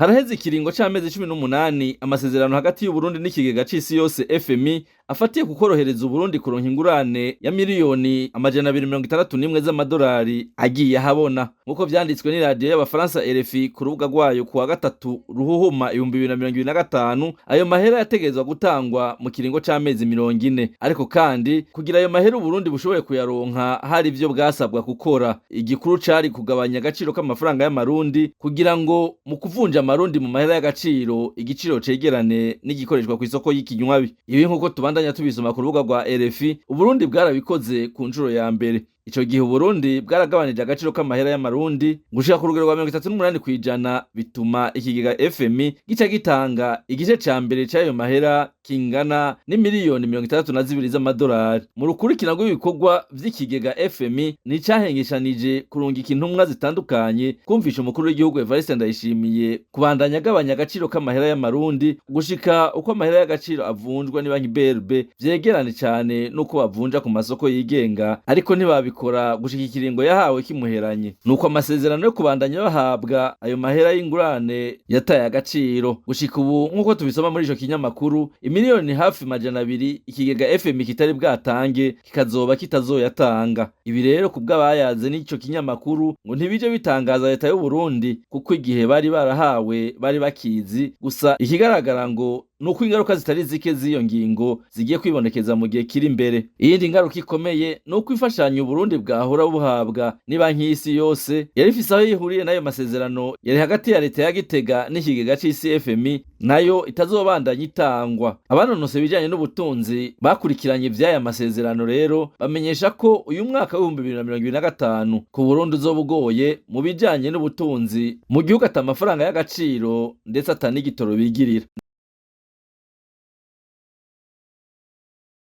Haraheze ikiringo c'amezi 18 amasezerano hagati y'Uburundi n'ikigega c'isi yose FMI afatiye ku korohereza Uburundi kuronka ingurane ya miliyoni 261 z'amadolari agiye ahabona, nk'uko vyanditswe n'iradiyo y'Abafaransa RFI ku rubuga rwayo kuwa gatatu Ruhuhuma 2025. Ayo mahera yategerezwa gutangwa mu kiringo c'amezi 40, ariko kandi kugira ayo mahera Uburundi bushobore kuyaronka hari ivyo bwasabwa gukora. Igikuru cari kugabanya agaciro k'amafaranga y'amarundi kugira ngo mu kuvunja amarundi mu mahera y'agaciro igiciro cegerane n'igikoreshwa kw'isoko y'ikinywabi. Ibi, nk'uko tubandanya tubisoma ku rubuga rwa RFI, Uburundi bwarabikoze ku nshuro ya mbere. Ico gihe Uburundi bwaragabanije agaciro k'amahera y'amarundi gushika ku rugero rwa 38%, bituma ikigega FMI gica gitanga igice ca mbere c'ayo mahera kingana n'imiliyoni 62 z'amadolari. Mu rukurikirana rw'ibikorwa vy'ikigega FMI n'icahengeshanije kurungika intumwa zitandukanye kumvisha umukuru w'igihugu Evariste Ndayishimiye kubandanya agabanya agaciro k'amahera y'amarundi gushika uko amahera y'agaciro avunjwa ni banki BRB vyegerane cane n'uko bavunja ku masoko yigenga, ariko ntibabikora gushika ikiringo yahawe kimuheranye. Nuko amasezerano yo kubandanya bahabwa ayo mahera y'ingurane yataye agaciro. Gushika ubu, nk'uko tubisoma muri ico kinyamakuru, imiliyoni hafi 200 ikigega FMI kitari bwatange kikazoba kitazoyatanga. Ibi rero, kubw'abayaze n'ico kinyamakuru, ngo ntibije bitangaza leta y'u Burundi kuko igihe bari barahawe bari bakizi. Gusa ikigaragara ngo nuko ingaruka zitari zike z'iyo ngingo zigiye kwibonekeza mu gihe kiri imbere. Iyindi ngaruka ikomeye nuko imfashanyo Uburundi bwahora buhabwa ni banki y'isi yose yari ifise aho ihuriye n'ayo masezerano yari hagati ya leta ya Gitega n'ikigega c'isi FMI nayo itazobandanya itangwa. Abanonose ibijanye n'ubutunzi bakurikiranye ivy'aya masezerano rero bamenyesha ko uyu mwaka w'2025 ku Burundi uzoba ugoye mu bijanye n'ubutunzi mu gihugu ata amafaranga y'agaciro ndetse ata n'igitoro bigirira.